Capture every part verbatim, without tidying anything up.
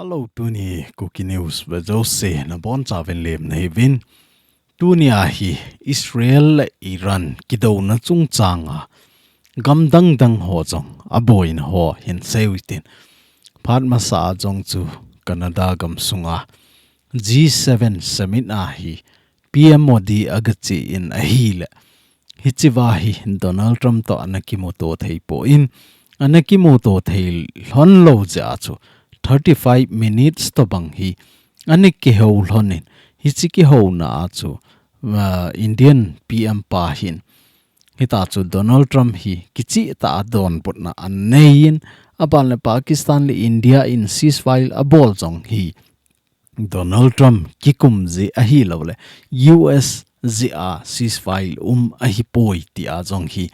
Hello, tuni Kuki News ve jouse nabonchauvin lemna hiuvin. Tuni a hi Israel le Iran kidouna chungchang a gam dangdang ho jong aboina ho hinsei uhitin. Phat masa a jong chu Canada gamsunga G seven summit a hi P M Modi agache in ahile, hichea hi Donald Trump toh ana kimuto thei poi, ana kimuto thei lhon lou jeh a chu thirty-five minutes tobang hi ana kihou lhon in, hiche kihouna a chu, ah, Indian P M pa hin, hitia chu Donald Trump hi kicheh tah a donbutna anei in, aban le Pakistan le India in ceasefire abol jong hi Donald Trump kikum jeh ahilouleh U S jeh a ceasefire um ahipoi tia jong hi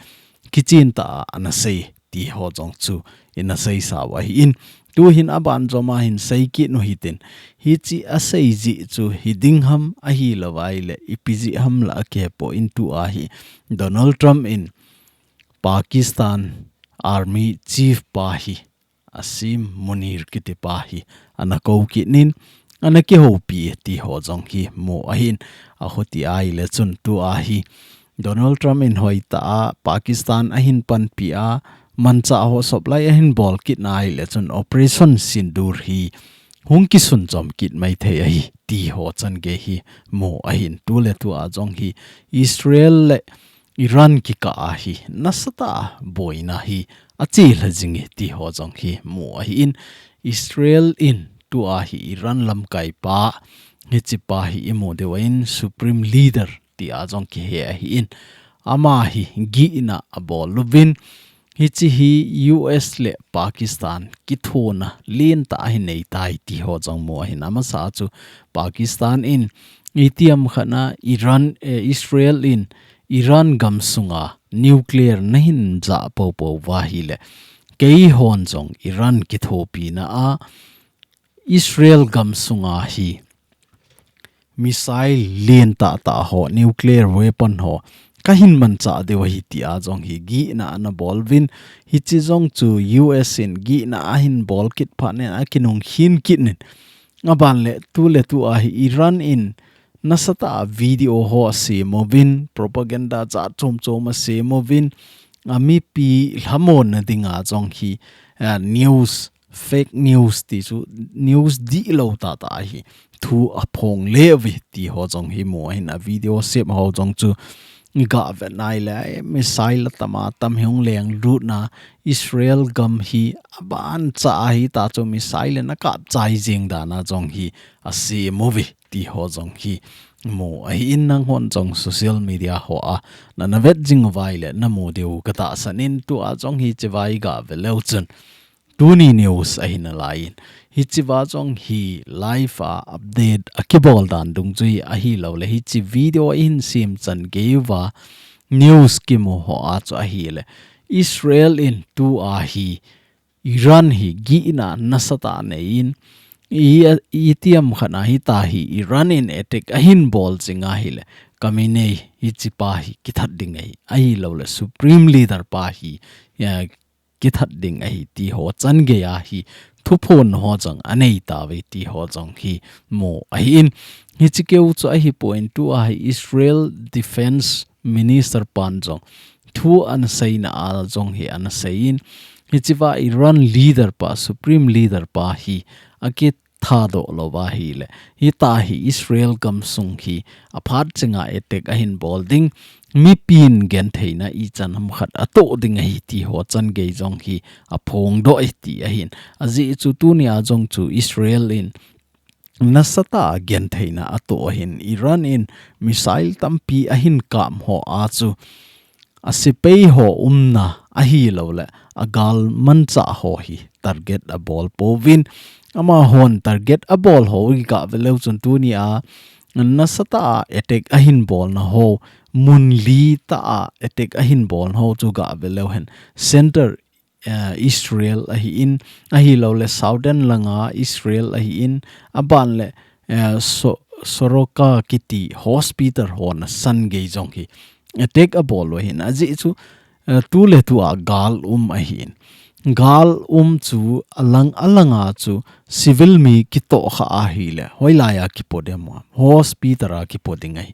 kichen tah a ana sei ti ho jong chu ina seisa u ahin, tuhin aban joma hinsei kit u hitin, hiche asei jeh chu hiding ham ahilouva ahile ipi jeh ham la akihepoi, tua hi Donald Trump in Pakistan Army Chief pa hi Asim Munir kiti pa hi ana kou kit in, ana kihoupi ti ho jong hi mu ahin, achuti ahile chun tua hi Donald Trump in hoitah a Pakistan ahin panpi a, manchah ho supply ahin bol kit na ahile chun Operation Sindoor hi hung kisunchom kit maithei ahi ti ho changei hi mu ahin, tuletua jong hi Israel le Iran kikah a hi nasatah a boina hi achelha jing e ti ho jong hi mu ahin, Israel in tua hi Iran lamkai pa, hiche pa hi imu diu ahin Supreme Leader tia jong kihe ahin, ama hi gihna abol uvin, hiche hi U S le Pakistan kithona lentah a hi neitai ti ho jong mu ahin, amasa chu Pakistan in itiham khat a Iran, eh, Israel in Iran gamsunga nuclear nahin jah poupou uva ahile, keihon jong Iran kithopina a Israel gamsunga hi missile lentah tah ho, nuclear weapon ho kahin manchah diu ahi tia jong hi gihna ana bol uvin, hiche jong chu U S in gihna ahin bol kit phat in akinung khin kit in, aban le tuletua hi Iran in nasatah a video ho asem uvin, propaganda jat chom chom asem uvin, amipi lhamonna dinga jong hi, ah, news, fake news ti chu, news dihlou tahtah hi thu aphong le uve ti ho jong hi mu ahin, a video sem ho jong chu iga vet na ahile, eh, missile atam atam hi hung lenglut na, Israel gam hi abancha a hitia chu missile in akapchai jeng dan a jong hi asem uve ti ho jong hi mu ahin, nanghon jong social media ho a nana vet jing uva ahile namu diu katahsan in, tua jong hichea iga vet leu chun tuni news ahi nalai in, hichea jong hi live a update akibol dan dungjui ahilouleh hiche video ihin sem changei uva news kimu ho a chu ahile, Israel in tua hi Iran hi gihna nasatah a nei in, i, itiham khat a hitia hi Iran in attack ahin bol jing ahile, Khamenei hiche pa hi kithat ding ahi, ahilouleh Supreme Leader pa hi, eh, kithat ding ahi ti ho changei a hi thuphon ho jong anei tauve ti ho jong hi mu ahin, hiche keu chu ahipoi, tua hi Israel Defense Minister pan jong thu ana seina a jong hi ana sei in, hichea Iran leader pa, Supreme Leader pa hi akithadoh louva ahile, hitia hi Israel gamsung hi aphat chenga attack ahin bol ding, mipin gentheina ichan ham khat atoh ding ahi ti ho changei jong hi aphongdoh e ti ahin. Ajeh chu tunia jong chu Israel in nasatah a gentheina atoh ahin, Iran in missile tampi ahin kap ho a chu asepai ho umna ahilouleh agalmanchah ho hi target abol pouvin, amahon target abol ho iga vet leu chun tunia nasatah a attack ahin bolna ho, mun li tah a attack ahin bolna ho chu ga vet leu hen, center, eh, Israel ahin, ahilouleh southern langa Israel ahin, aban le, eh, So-, Soroka kiti hospital ho nasan gei jong hi attack abol u ahin, ajeh chu, eh, tuletua gal um ahin, gal um chu alang alanga chu civil mi kitoh kha ahile, hoilai a kipo dem ham? Hospital a kipo ding ahi.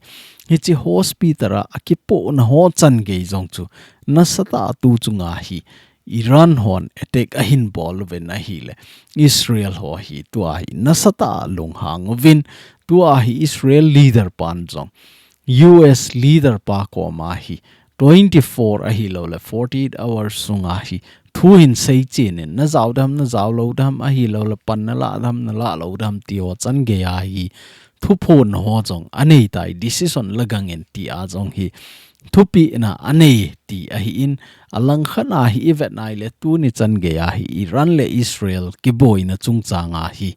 Hiche hospital a akipohna ho chan gei jong chu nasatah a tu chunga hi Iran hon attack ahin bol uvin ahile, Israel ho hi tua hi nasatah a lunghang uvin, tua hi Israel leader pan jong U S leader pa koma hi twenty-four ahilou le forty-eight hours sunga hi thu hin seichen in, najao dem, najao lou dem, ahilou le pan nalah dem, nalah lou dem ti ho chan gei a hi thuphon ho jong anei tai, decision la gang in ti a jong hi thupeh na anei ti ahi in, alang khat a hi ivet nai le tuni chan gei a hi Iran le Israel kiboina chungchang a hi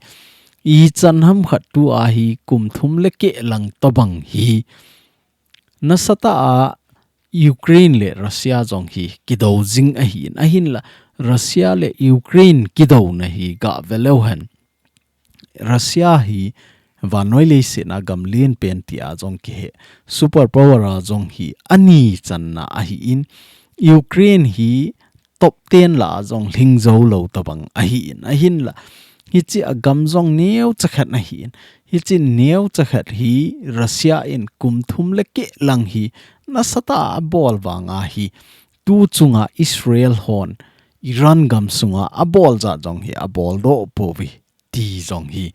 ichan ham khat tua hi kum thum le keh lang tobang hi nasatah a Ukraine le Russia jong hi kido jing ahi in, ahinla Russia le Ukraine kidona hi gah ve leu hen, Russia hi vannoi leiset a gam lenpen ti a jong kihe, super power a jong hi ani channa ahi in, Ukraine hi top ten lah a jong lhing jou lou tobang ahi in, ahinla hiche a gam jong neocha khat ahi in, hiche neocha khat hi Russia in kum thum le keh lang hi nasatah a abol vang a hi tu chunga Israel hon Iran gam sunga abol jat jong hi abol doh pouve ti jong hi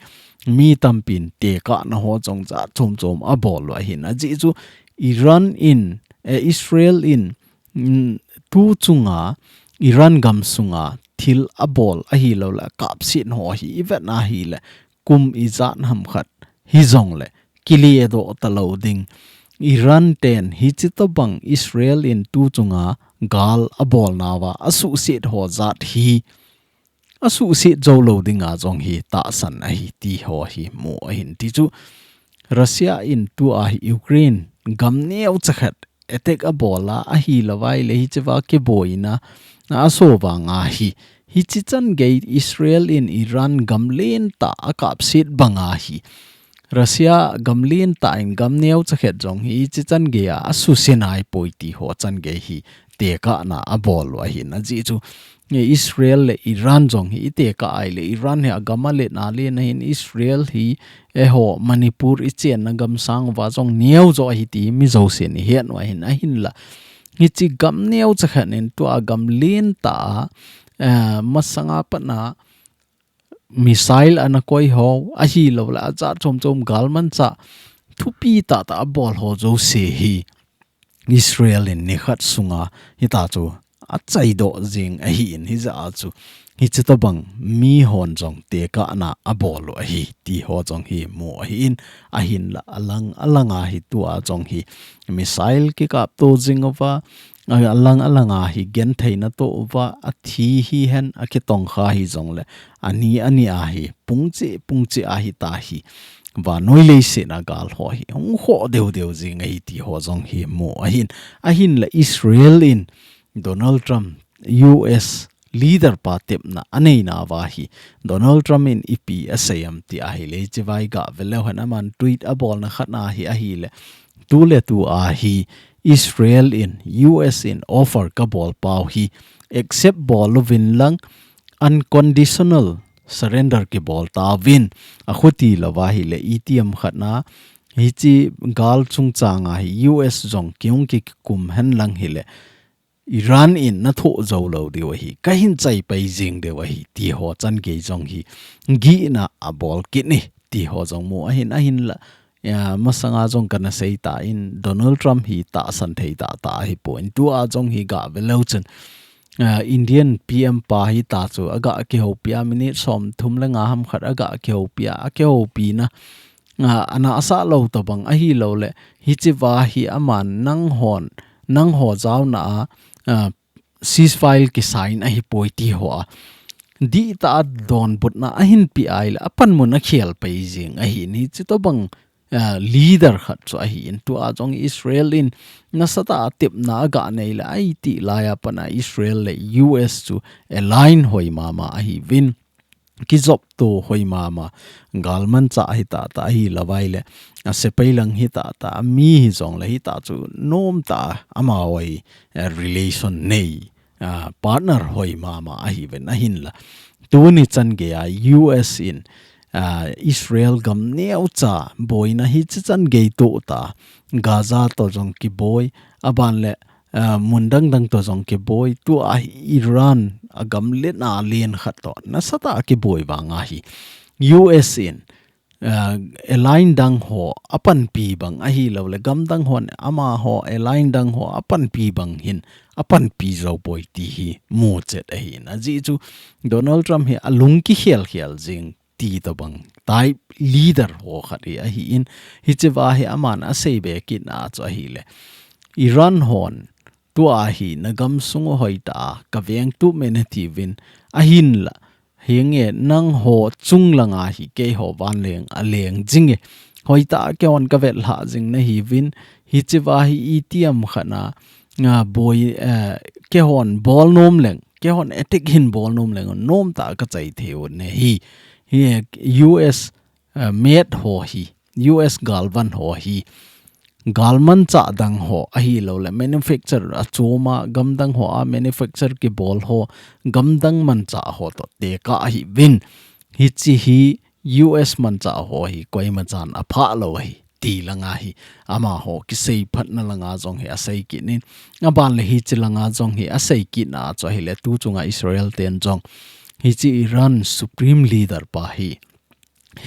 mi tampin tekahna ho jong jat chom chom abol u ahin, ajeh chu Iran in, eh, Israel in, mm, tu chunga Iran gam sunga thil abol ahilou le akapset ho hi ivet na hile kum ijat ham khat hijong le kile doh talou ding. Iran ten hiche tobang Israel in tu chunga gal abol nauva asuhset ho jat hi asuhset jou lou dinga jong hi tahsan ahi ti ho hi mu ahin, ti chu Russia in tua hi Ukraine gam neocha khat attack abol a, ahilou vai le hiche va kiboina a aso vang a hi, hiche chan gei Israel in Iran gam lentah a akapset bang a hi Russia gam lentah in gam neocha khat jong hi hiche chan gei a asuse nai poi ti ho chan gei hi tekahna abol u ahin, ajeh chu, eh, Israel le Iran jong hi itekah a ahile Iran hi agam alet na len ahin, Israel hi eiho Manipur ichenna gam sang uva jong neo jo ahi ti mi jousen ihet u ahin, ahinla hiche gam neocha khat in tua gam lentah a, eh, masanga pat a missile ana koi ho, ahilou le ajat chom chom galmanchah thupi tah tah abol ho jouse hi Israel in nikhat sunga hitia chu achaidoh jing ahi in, hijeh a chu hiche tobang mi hon jong tekahna abol u ahi ti ho jong hi mu ahi in, ahinla alang alang a hi tua jong hi missile kikapto jing uva, alang alang a hi genthei natoh uva, athi hihen, akitongkha hijong le ani ani a hi pungcheh pungcheh a hitia hi vannoi leiset a gal ho hi hung khoh deu deu jing ahi ti ho jong hi mu ahin, ahinla Israel in Donald Trump, U S leader pa tepna anei nauva hi Donald Trump in ipi asei em ti ahile, hiche va hi gah ve leu hen, aman tweet abolna khat a hi ahile, tu le tu a hi Israel in U S in offer kabol pau hi accept bol uvin lang, unconditional surrender kibol tauvin, akhuti louva ahile itiham khat a hiche gal chungchang a hi U S jong kihung kikum hen lang hile Iran in nathoh jou lou diu ahi, kahin chaipai jing diu ahi ti ho chan gei jong hi gihna abol kit e ti ho jong mu ahin, ahinla, ya, masanga jong kana sei tan Donald Trump hi tahsan thei tah tah ahipon, tua jong hi gah ve leu chun, ah, Indian P M pa hitia chu agah kihoupi a, minute som thum le nga ham khat agah kihoupi a, akihoupina, ah, anahsah lou tobang ahilou le, hiche va hi aman nanghon, nangho jaona a, ah, ceasefire kisign ahipoi ti ho a dihtah a donbutna ahin pe ahile, apanmun akhel pai jing ahi in, hiche tobang, ah, leader khat chu ahi in, tua jong Israel in nasatah a tepna agah nei le, aiti laiya pat a Israel le U S chu align hoi mama ahiuvin, kijopto hoi mama, galmanchah hitia tah ahi louva ahile, asepai lang hitia tah, ami hijong le hitia chu nomtah a amahon, eh, relation nei ah, partner hoi mama ahiuvin ahinla. Tuni chan geiya U S in, ah, Israel gam neocha boina hichi chan gei tohta. Gaza to jong kiboi, aban le, ah, mun dang dang to jong kiboi, tua hi Iran agam lena len khat to nasatah a kiboi vang ahi. U S in, ah, align dang ho apanpi bang ahilou le, gam dang hon amaho align dang ho apanpi bang hin apanpi jou poi ti hi mu chet ahin. Ajeh chu Donald Trump hi alung kikhel khel jing ti tobang type leader ho khat hi ahin, hichea hi aman asei be kitna chu ahile, Iran hon tua hi nagam sung u hoitah a kaveng tup men e tiuvin, ahinla, hinge nangho chung langa hi keiho vanleng aleng jinge, hoitah a keihon kavetlhah jing nahiuvin, hichea hi itiham khat na, ah, boi, eh, keihon bol nom leng, keihon attack hin bol nom leng, nomtah a kachai thei u ahi. Hi U S, eh, made ho hi, U S galvan ho hi, galmanchah dang ho ahilou le, manufacture achom a, gam dang ho a manufacture kibol ho, gam dang manchah ho to tekah ahiuvin. Hichi hi U S manchah ho hi koima chan aphah lou ahi ti langa hi amaho kisei phatna langa jong hi asei kit in, aban le hichi langa jong hi asei kitna chu ahile, tu chunga Israel ten jong hichi Iran Supreme Leader pa hi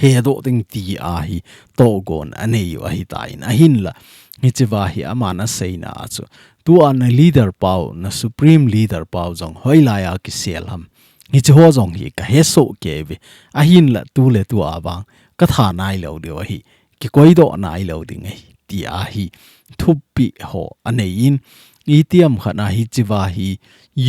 hedoh ding ti a hi tohgon anei u ahitan, ahinla, hichea hi aman aseina chu, tua na leader pau, na Supreme Leader pau jong hoilai a kisel ham, hichi ho jong hi kahesoh kei uve, ahinla tu le tu a vang katha nailou diu ahi, kikoidoh nailou ding ahi ti a hi thupi ho anei in, itiham khat na hichea hi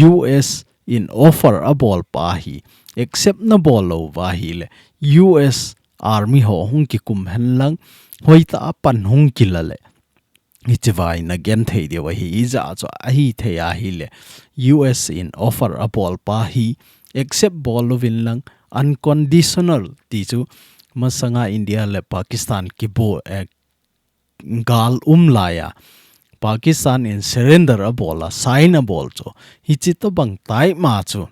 U S in offer abol pa hi accept nabol lou uva ahile, U S Army ho hung kikum hen lang, hoitah a pan hung kila le, hichea hi nagenthei diu ahi. Ijeh chu ahithei ahile, U S in offer abol pa hi accept bol louvin lang, unconditional ti chu, masanga India le Pakistan kibo, eh, gal um laiya Pakistan in surrender abol a, sign abol chu, hichi tobang type ma chu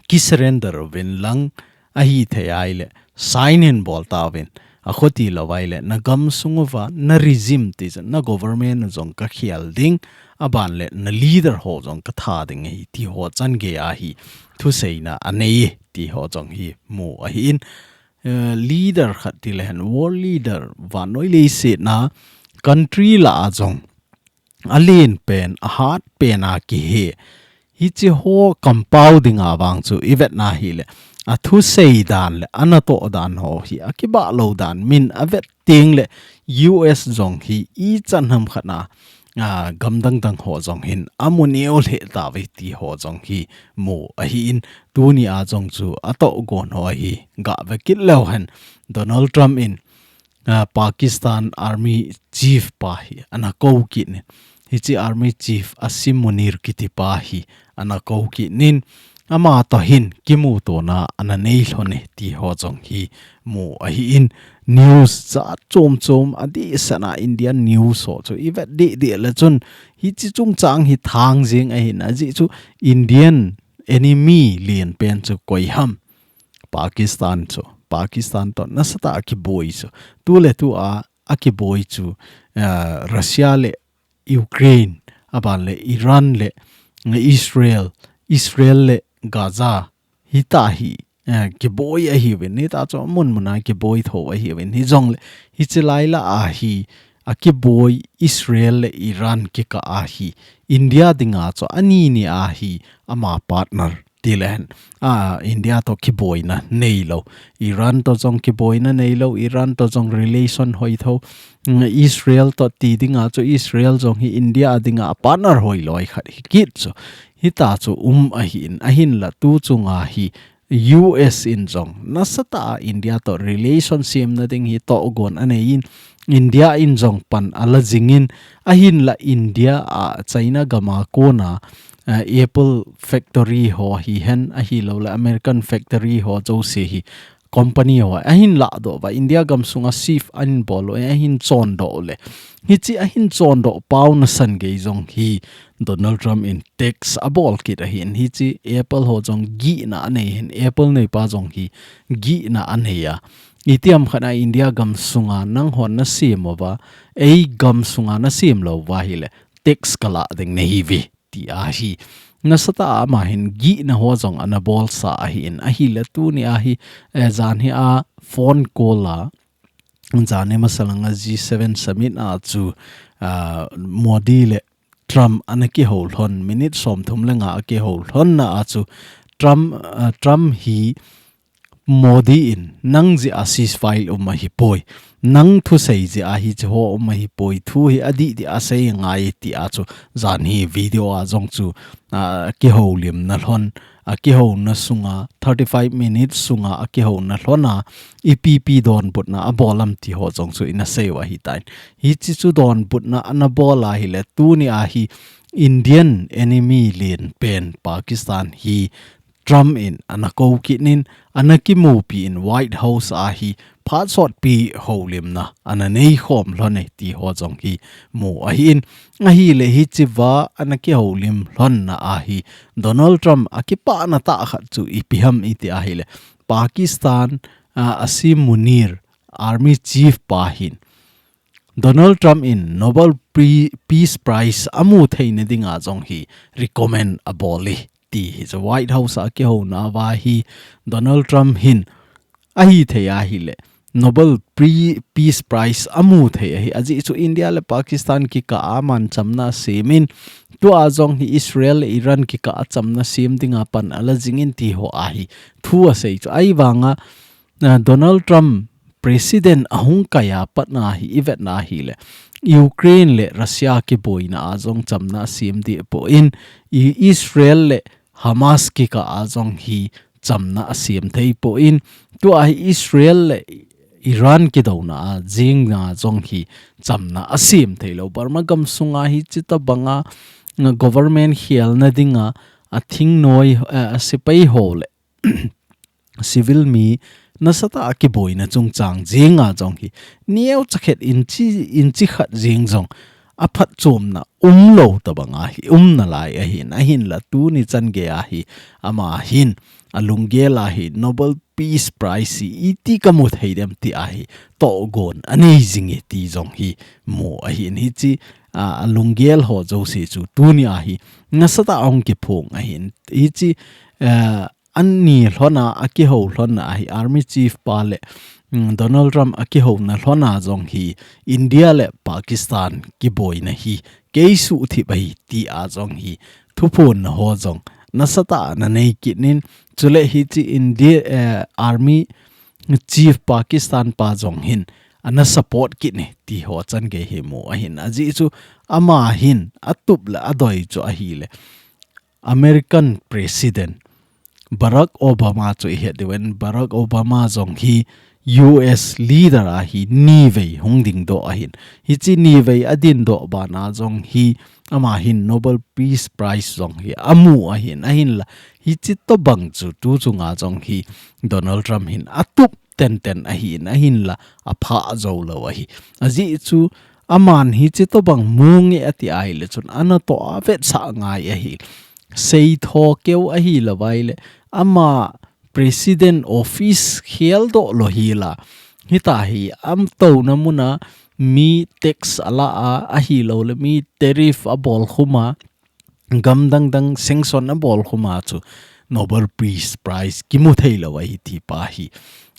kisurrender uvin lang, ahithei ahile sign hin bol tauvin, akhuti lou ahile nagam sung uva na regime ti chu, na government u jong kakhel ding, aban le na leader ho jong katha ding ahi ti ho chan geiya hi thuseina anei ti ho jong hi mu ahin, eh, leader khat ti le hen, world leader, vannoi leiset na country lah a jong alen pen, ahat pen a kihe, hichi ho kampau dinga vang chu ivet na hile, athusei dan le anatoh dan ho hi akibah lou dan min avet teng le, U S jong hi ichan ham khat na, ah, gam dang dang ho jong hin amu neo lheh tauve ti ho jong hi mu ahin, tuni a jong chu atohgon ho hi gave kit leu hen, Donald Trump in, ah, Pakistan Army Chief pa hi ana kou kit in, hichi Army Chief Asim Munir kiti pa hi ana kou kit in, ama toh hin kimutona ana nei lhon e ti ho jong hi mu ahin, news jat chom chom adehset na Indian news ho chu ivet deh deh le chun, hichi chungchang hi thang jing ahin, ajeh chu Indian enemy len pen chu koi ham? Pakistan chu, Pakistan toh nasatah a kiboi chu, tu le tu a, akiboi chu, ah, Russia le Ukraine, aban le Iran le Israel, Israel le Gaza, hitah hi, eh, kiboi ahiuvin, hitah chu mun mun a kiboi tho ahiuvin, hijongle, hichi lai lah a hi, akiboi Israel le Iran kikah a hi, India dinga chu ani ni a hi, ama partner ti le hen, ah, India toh kiboina neilou, Iran toh jong kiboina neilou, Iran toh jong relation hoi tho, mm, Israel toh ti dinga chu Israel jong hi India dinga partner hoiloi khat hi kit chu, hitah chu um ahin, ahinla tu chunga hi U S in jong nasatah a India toh relation semna ding hi tohgon anei in, India in jong pan ala jing in, ahinla India a China gam a kona, eh, Apple factory ho hihen, ahilou le American factory ho jouse hi company ho ahin lahdoh uva, India gamsunga shift ahin bol u, ahin chondoh u le. Hichi ahin chondoh pau nasan gei jong hi Donald Trump in tax abol kit ahin, hichi Apple ho jong gihna anei hin, Apple neipa jong hi gihna anei a. Itiham khat a India gamsunga nanghon nasem uva, ei gamsunga nasem lou uva ahile, tax kalah ding nahiuve, ti ahi. Nasatah a ama hin gihna ho jong ana bolsa ahin, ahile tuni ahi, eh, jan hi a phone call a, jan hi masa langa G seven summit a chu, ah, Modi le Trump ana kihou lhon, minute somthum le nga a kihou lhonna a chu Trump, ah, Trump hi Modi in, nang jeh a ceasefire um ahipoi, nang thusei jeh a hichi ho um ahipoi, thu hi adih dih a sei ngai, ti a chu jan hi video a jong chu, ah, kihoulimna lhon, akihouna sunga, thirty-five minutes sunga akihouna lhon a, ipi ipi donbutna abol am ti ho jong chu ina sei u ahitan. Hichi chu donbutna ana bol ahile, tuni ahi Indian enemy lenpen Pakistan hi Trump in ana kou kit in, ana kimupi in White House a hi phat sotpi houlimna ana neikhom lhon e ti ho jong hi mu ahin, ahile hichiva ana kihoulim lhonna a hi Donald Trump a kipana tah khat chu ipi ham iti ahile, Pakistan, ah, Asim Munir, Army Chief pa hin Donald Trump in Nobel Pre-, Peace Prize amu theina dinga jong hi recommend abol e ti hi chu White House a kihouna uva hi Donald Trump hin ahithei ahile Nobel Pre-, Peace Prize amu thei ahi. Ajeh chu India le Pakistan kikah a aman chamna asem in, tua jong hi Israel le Iran kikah a chamna sem dinga pan ala jing in ti ho ahi thu asei chu. Ahivanga, ah, Donald Trump President ahung kai a pat na hi ivet na ahile, Ukraine le Russia kiboina a jong chamna asem deh poi, i-, Israel le Hamas kikah a jong hi chamna asem thei poi, tua hi Israel le Iran kidouna a jing na jong hi chamna asem thei lou. Burma gamsunga hichi tobanga, ah, government khelna dinga, ah, thingnoi, ah, sepai ho le civil mi nasatah a kiboina chungchang jinga jong hi neocha khat inchi, inchi khat jing jong aphatchomna umlou tobanga hi umna lai ahin, ahinla tuni chan gei a hi ama hin alunggel a hi Nobel Peace Prize hi iti kamu thei dem ti a hi tohgon anei jing e ti jong hi mu ahin, hichi, ah, alunggel ho jouse chu tuni a hi nasatah a hung kiphong ahin, hichi, ah, Anni lhona, akihou lhona ahi Army Chief pa le, mm, Donald Trump akihouna lhona jong hi India le Pakistan kiboina hi kei suhthip ahi tia jong hi thuphonna ho jong nasatah a ana nei kit in, chule hichi India, eh, Army Chief Pakistan pa jong hin ana support kit e ti ho chan gei hi mu ahin, ajeh chu ama hin atup le adoi chu ahile American President Barack Obama chu ihet diu in, Barack Obama jong hi U S leader a hi nivei hung dingdoh ahin. Hichi nivei adindoh bana jong hi ama hin Nobel Peace Prize jong hi amu ahin, ahinla hichi tobang chu tu chunga jong hi Donald Trump hin atup tenten ahin, ahinla aphah jou lou ahi. Ajeh chu aman hichi tobang mu nge ati ahile chun anatoh a avetsah ngai ahi. Seitho keu ahilou vaile ama President Office kheldoh lou hila, hitia hi amtouna muna mi tax ala a, ahilouleh mi tariff abol khum a, gam dangdang sanction abol khum a chu Nobel Peace Prize kimu theilou ahi ti pa hi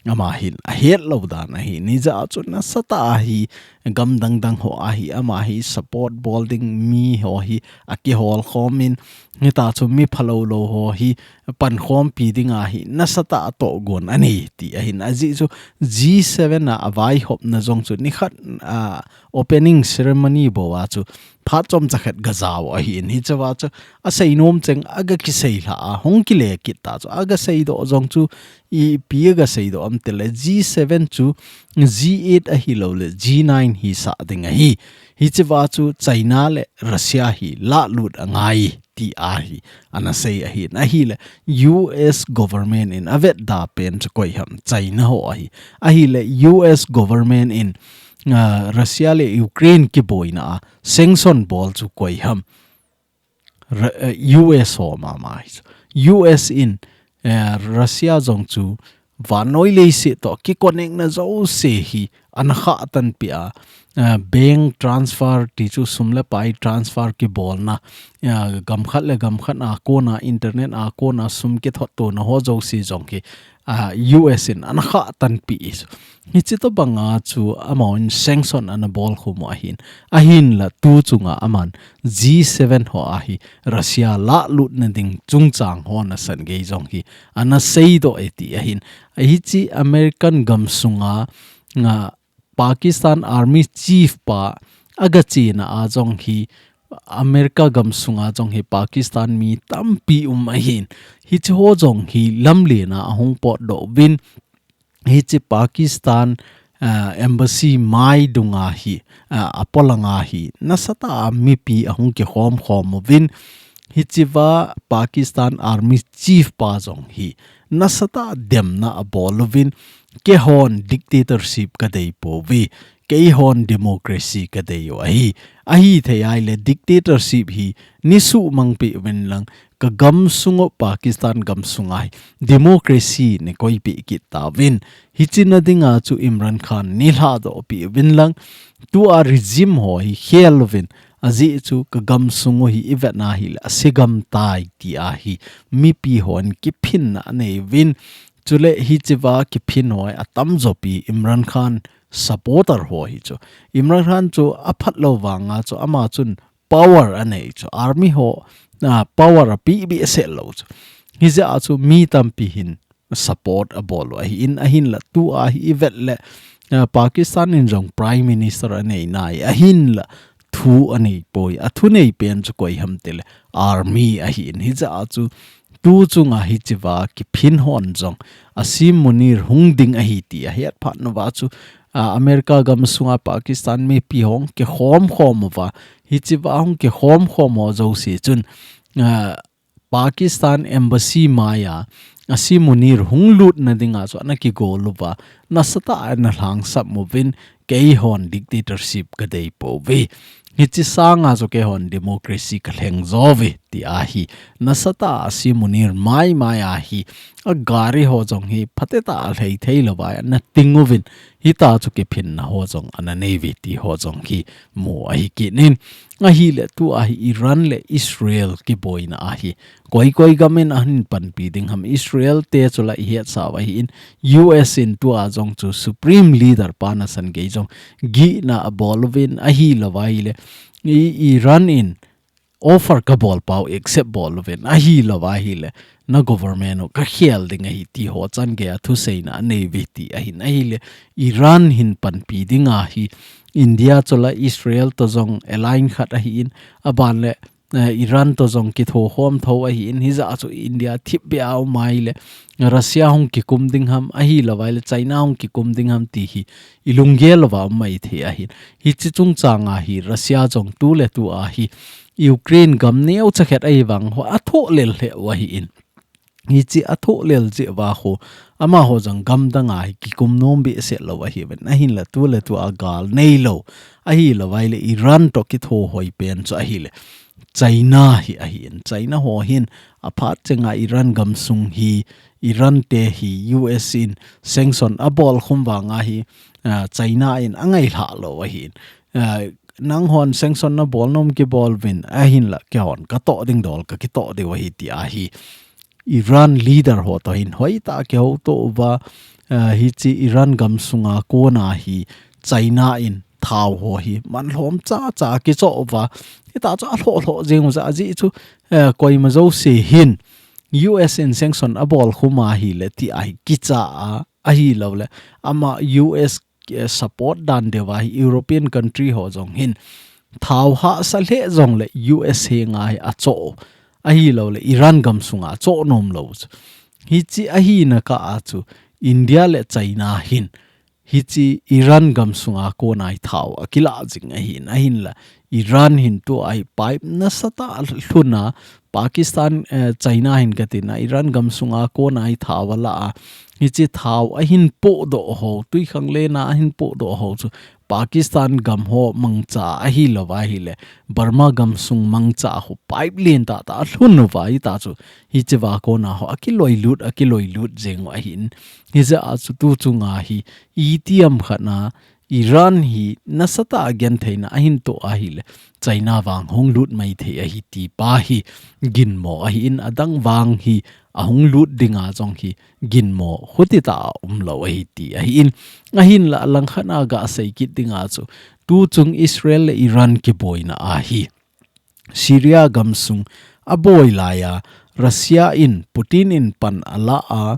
ama hin ahetlou dan ahi. Hijeh a chu nasatah a hi gam dangdang ho a hi ama hi support bol ding mi ho hi akihol khom in, hitia chu mi phalou lou ho hi pankhompi dinga hi nasatah a tohgon anei ti ahin. Ajeh chu G seven a avaihopna jong chu nikhat, a, opening ceremony bou a chu phat chomcha khat gajao ahin, hichea chu aseinom cheng aga kiseilha a, hung kile kit ta chu aga seidoh jong chu ipi aga seidoh am tile G seven chu G eight ahilouleh G nine hisah ding ahi. Hichea chu China le Russia hi lahlut angai ti ahi, ana sei ahin. Ahile U S government in avetda pen chu koi ham, China ho ahi. Ahile U S government in, ah, Russia le Ukraine kiboina a sanction bol chu koi ham, Ra-, eh, U S ho mama hi chu. U S in, eh, Russia jong chu vannoi leiset toh kiconnect na jouse hi ana khah tanpi a, eh, bank transfer ti chu sum le pai transfer kibolna, eh, gam khat le gam khat a kona internet a kona sum kithot tona ho jouse jong hi, ah, U S in ana khah tanpi i chu. Hichi tobanga chu amahon sanction ana bol khum u ahin. Ahinla tu chunga aman G seven ho ahi Russia lahlutna ding chungchang ho nasan gei jong hi ana seidoh e ti ahin. Hichi American gam sunga, nga, Pakistan Army Chief pa aga chena a jong hi America gam sunga jong hi Pakistan mi tampi um ahin. Hichi ho jong hi lamlen a ahung potdoh uvin. Hichi Pakistan, ah, embassy mai dunga hi, ah, apolanga hi nasatah a mipi ahung kikhom khom uvin. Hichiva Pakistan Army Chief pa jong hi nasatah a demna abol uvin, keihon dictatorship kadei pouve, keihon democracy kadei u ahi. Ahithei ahile dictatorship hi neisuhmang peh uvin lang, ka gam sungu Pakistan gam sunga hi democracy neikoipeh kit tauvin. Hichi na dinga chu Imran Khan neilhadoh peh uvin lang, tua regime ho hi khel uvin. Ajeh chu ka gam sungu hi ivetna hile ase gam tai ti ahi mipi hon kiphinna anei uvin. Chule hichiva kiphin ho hi atamjo pi Imran Khan supporter ho hi chu. Imran Khan chu aphat lou vanga chu ama chun power anei chu. Army ho, ah, power apeh behseh lou chu. Hijeh a chu mi tampi hin support abol u ahin, ahinla tua hi ivet le, ah, Pakistan in jong Prime Minister anei nai, ahinla thu anei poi, athu nei pen chu koi ham tile Army ahin. Hijeh a chu tu chunga hichiva kiphin hon jong Asim Munir hung ding ahi ti ahet phat nauva chu, ah, America gam sunga Pakistan mipi hung kikhom khom uva, hichiva hung kikhom khom ho jouse chun, ah, Pakistan embassy maiya Asim Munir hung lutna dinga chu ana kigol uva, nasatah a ana lhangsap uvin, keihon dictatorship kadei pouve. Hichi sanga chu keihon democracy kalheng jouve ti ahi. Nasatah a Asim Munir mai mai ahi. Agari ho jong hi phatetah a lhai thei louva ana ting uvin. Hita chu kiphinna ho jong ana nei uve ti ho jong hi mu ahi kit in. Ahile tua hi Iran le Israel kiboina ahi. Koi koi gam in ahin panpi ding ham, Israel te chu la ihet sau ahin, U S in tua jong chu Supreme Leader pa nasan gei jong gihna abol uvin, ahilou ahile, i, Iran in offer kabol pau accept bol uvin, ahilou ahile, na government u kakhel ding ahi ti ho chan gei a thuseina anei uve ti ahin, ahile, Iran hin panpi ding ahi, India chu la Israel to jong align khat ahin, aban le, eh, Iran to jong kitho khom tho ahin, hijeh a chu India thipbeh a um ahile, Russia hung kikum ding ham, ahilou ahile China hung kikum ding ham ti hi ilunggel louva um maithei ahin. Hichi chungchang a hi Russia jong tu le tu a hi Ukraine gam neocha khat ahi vang ho athoh lel lheh u ahin. Hichi athoh lel jeh uva khu, amaho jong gam dang a hi kikum nom behseh lou ahi uvin. Ahinla tu le tu a gal neilou, ahilou ahile Iran to kitho hoi pen chu ahile China hi ahin. China ho hin aphat chenga Iran gam sung hi, Iran te hi U S in sanction abol khum vanga hi, ah, China in angailhah lou ahin. Ah, nanghon sanction nabol nom kibol uvin, ahinla keihon katoh ding dol kakitoh diu ahi ti ahi. Iran leader ho to hin hoitah a kihouto uva, ah, hichi Iran gam sunga kona hi China in thao ho hi man lhom chacha kichoh uva. Hita chu alhoh lhoh jeng u jeh a, ajeh chu, eh, koima jouse hin U S in sanction abol khum ahile ti ahi kicha a, ahilou le ama U S, eh, support dan deuva hi European country ho jong hin thao hahsa lheh jongle U S henga hi achoh u, ahilou le Iran gam sunga choh nom lou chu. Hichi ahina kah a chu India le China hin hiche Iran gamsunga kona hi thao akilah jing ahin, ahinla Iran hin tua hi pipe nasatah lhuna Pakistan, eh, China hin katina Iran gamsunga kona hi thao ala a, hiche thao ahin pohdoh ho, twikhanglen a ahin pohdoh ho chu Pakistan gam ho mangcha ahilou va ahile, Burma gamsung mangcha ho pipe len tahtah alhun uva hita chu, hicheva kona ho akiloilut, akiloilut jeng u ahin. Hijeh a chu tuchunga hi itiham khat na Iran hi nasatah a gentheina ahin toh ahile, China vang hung lut maithei ahi ti pa hi ginmo ahin, adang vang hi ahung lut dinga jong hi ginmo khutitah a umlou ahi ti ahin. Ahinla alangkhat a gasei kit dinga chu, tuchung Israel le Iran kiboina ahi, Syria gamsung aboi laiya, Russia in, Putin in pan ala a,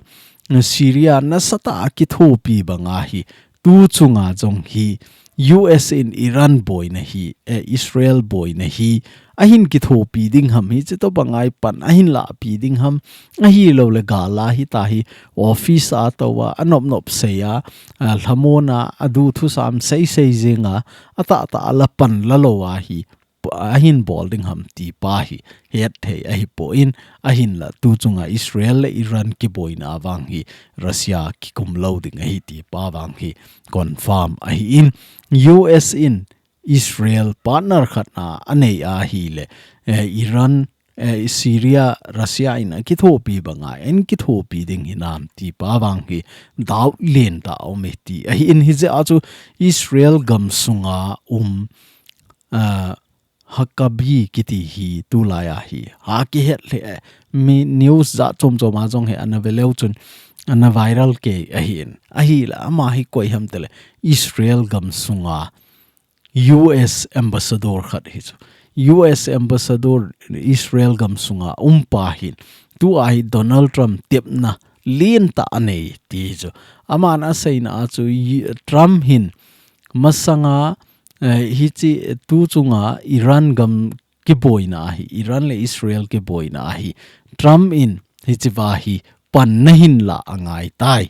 Syria nasatah a kithopi banga hi, tuchunga jong hi, U S in Iran boina hi, eh, Israel boina hi, ahin kithopi ding ham, hiche tobanga hi pan ahin lahpi ding ham, ahilouleh gal a hita hi, office a tou a, anop nop sei a, a lhamon a, adu thusam sei sei jeng a, atahtah a la pan la lou a hi, ahin bol ding ham ti pa hi hetthei ahipon, ahinla tuchunga Israel le Iran kiboina vang hi Russia kikum lou ding ahi ti pa vang hi confirm ahin, U S in Israel partner khat na anei ahile, eh, Iran, eh, Syria, Russia in akithopi banga ahin kithopi ding hinam ti pa vang hi doubt lentah a um e ti ahin, hijeh a chu Israel gamsunga um, ah, Huckabee kiti hi tulai a hi ha kihet lheh e, mi news jat chom chom a jong hi ana ve leu chun ana viral kei ahin. Ahile ama hi koi ham tile Israel gamsunga U S ambassador khat hi chu. U S ambassador Israel gamsunga um pa hin, tua hi Donald Trump tepna lentah anei ti chu. Aman aseina a chu, Trump hin masanga, eh, hiche tuchunga Iran gam kiboina ahi, Iran le Israel kiboina ahi, Trump in hicheva hi pan nahin lah angai tai.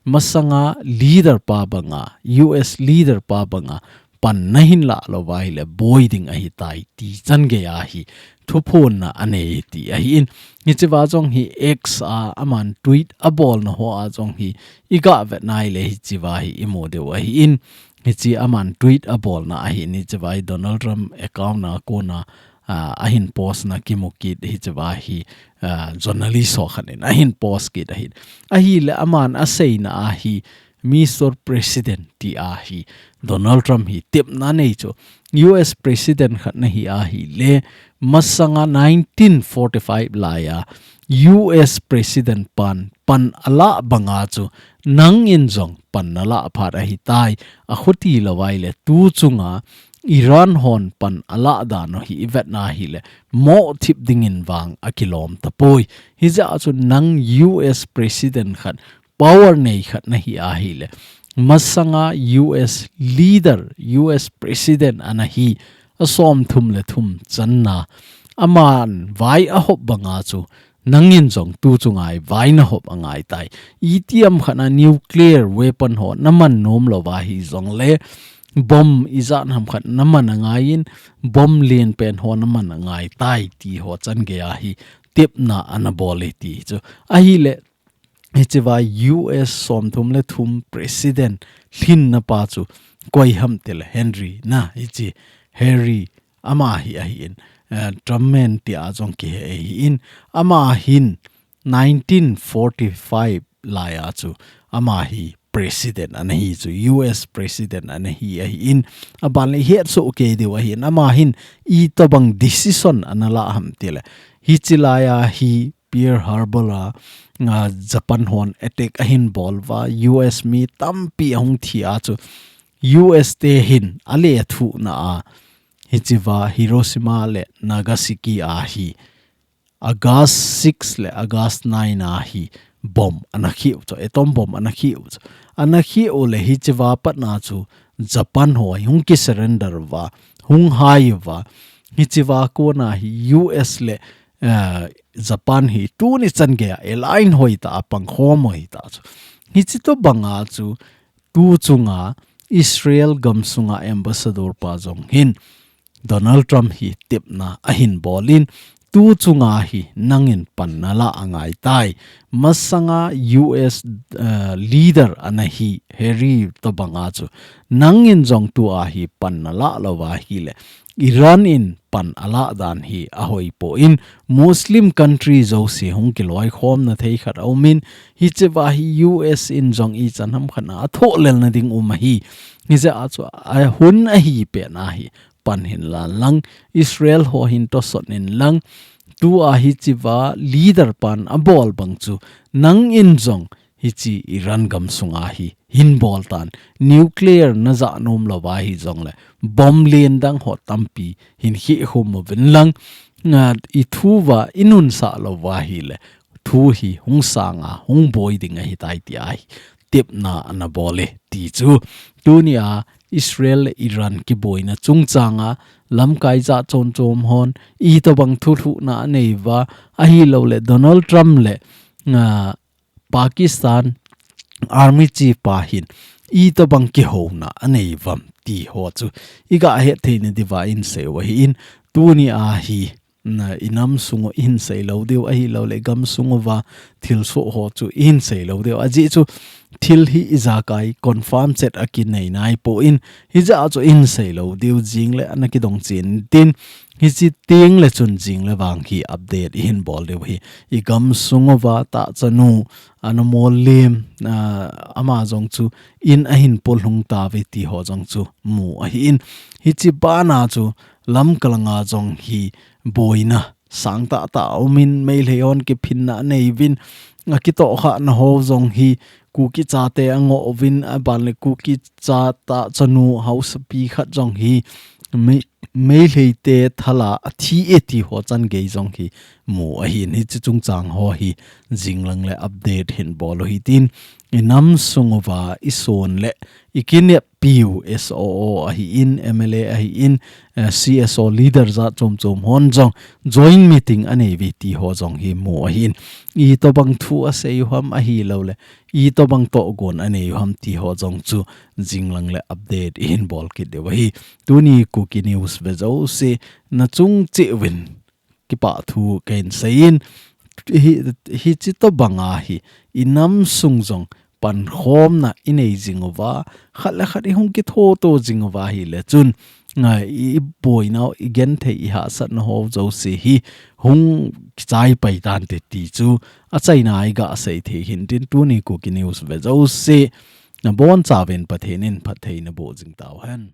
Masanga leader pa banga, U S leader pa banga pan nahin lah lou va ahile boi ding ahitai ti chan gei a hi thuphonna anei ti ahin. Hicheva jong hi X a aman tweet abolna ho a jong hi iga vet nai le hicheva hi imu diu ahin. Hiche aman tweet abolna ahin, hicheva hi Donald Trump account a kona, ah, ahin post na kimu kit, hicheva hi, ah, journalist ho khat in ahin post kit ahin. Ahile aman aseina a hi Mister President ti a hi Donald Trump hi tepna nei chu, U S President khat nahi ahile, masanga nineteen forty-five laiya U S President pan pan alah banga chu nangin jong pan nalah phat ahitai, akhuti lou va ahile tuchunga Iran hon pan alah dan u hi ivet na ahile, moh thip dingin vang akilom tapoi. Hijeh a chu nang U S President khat, power nei khat nahi ahile, masanga U S leader, U S President ana hi, asom thum le thum channa, aman vai ahop banga chu, nangin jong tuchunga hi vai nahop angai tai. Itiham khat na nuclear weapon ho naman nom lou va ahi jongle, bomb ijat ham khat naman angai in, bomb len pen ho naman angai tai ti ho chan gei a hi tepna ana bol e ti chu. Ahile, hicheva U S som thum le thum President lhinna pa chu koi ham tile Henry na, hiche Harry ama hi ahin, eh, Truman ti a jong kihe ahin, ama hin nineteen forty-five laiya chu ama hi President ana hi chu, U S President ana hi ahin, aban le ihet soh kei diu ahin, ama hin itobang decision ana lah ham tile, hiche laiya hi Pearl Harbor a, a, Japan hon attack ahin bol uva, U S mi tampi ahung thi a chu, U S te hin alethuhna a, hicheva Hiroshima le Nagasaki a hi August six le August nine a hi bomb ana khih u chu, atom bomb ana khih u chu. Ana khih u le hicheva patna chu Japan ho hi hung ki surrender uva, hung hai uva. Hicheva kona hi U S le, eh, Japan hi tuni chan gei a align hoitah a pangkhom hoitah chu. Hiche tobanga chu tu chunga Israel gamsunga ambassador pa jong hin Donald Trump hi tepna ahin bol in, tu chunga hi nangin pan nala angai tai. Masanga U S, eh, leader ana hi Harry tobanga chu nangin jong tua hi pan nala lou va ahile Iran in pan ala dan hi ahoi poi, Muslim country jouse hung kiloikhomna thei khat aumin, hiche va hi U S in jong ichan ham khat a thohlelna ding um ahi. Hijeh a chu a hun ahi pet na hi pan hin lan lang, Israel ho hin tosot in lang, tua hiche va leader pan abol bang chu nangin jong hiche Iran gamsunga hi hin bol tan, nuclear naja nom lou va hijongle bomb len dang ho tampi hin khehkhum uvin lang, nga i thu va i nunsah lou va ahile thu hi hung sanga hung boi ding ahitai tia hi tepna ana bol e ti chu. Tunia Israel le Iran kiboina chungchanga lamkai jat chom chom hon itobang thulhuhna anei uva, ahilouleh Donald Trump le, ah, Pakistan Army Chief pa hin itobang kihouna anei uvam ti ho chu iga het theina diuva insei u ahin, tunia hi na, i nam sung u ihin sei lou diu, ahilouleh i gam sung uva thilsoh ho chu ihin sei lou diu. Ajeh chu thil hi ijakai confirm chet a kinei nai poi, hijeh a chu ihin sei lou diu, jingle ana kidong chen tin, hiche tengle chun jingle vang hi update ihin bol diu ahi. I gam sung uva tahchanu ana mollem, ah, ama jong chu in ahin polhung tauve ti ho jong chu mu ahin. Hiche bana chu Lamka langa jong hi boina sangtah tah aumin, Meitei hon kiphinna anei uvin, akitohkhahna ho jong hi Kuki chate angoh uvin, aban le Kuki cha tahchanu haosapi khat jong hi Mei-, Meitei te thala athi e ti ho changei jong hi mu ahin. Hiche chungchang ho hi jinglang le update hin bol u hitin, i nam sung uva i son le i kinep piu S O O ahin, M L A ahin, eh, C S O leader jat chom chom hon jong joint meeting anei uve ti ho jong hi mu ahin. Itobang thu asei u ham ahilouleh itobang tohgon anei u ham ti ho jong chu jinglang le update ihin bol kit diu ahi. Tuni Kuki News ve jouse nachung cheh uvin kipah thu kahin seiyin, hi, hiche tobanga hi i nam sung jong pankhomna inei jing uva, khat le khat ihung kithoto jing uva ahile chun, nga i, i boina u, i genthei, i hahsatna ho jouse hi hung kichai pai tante ti chu achaina a iga sei thei hintin, tuni Kuki News ve jouse nabonchauvin Pathen in phatthei naboh jing tauhen.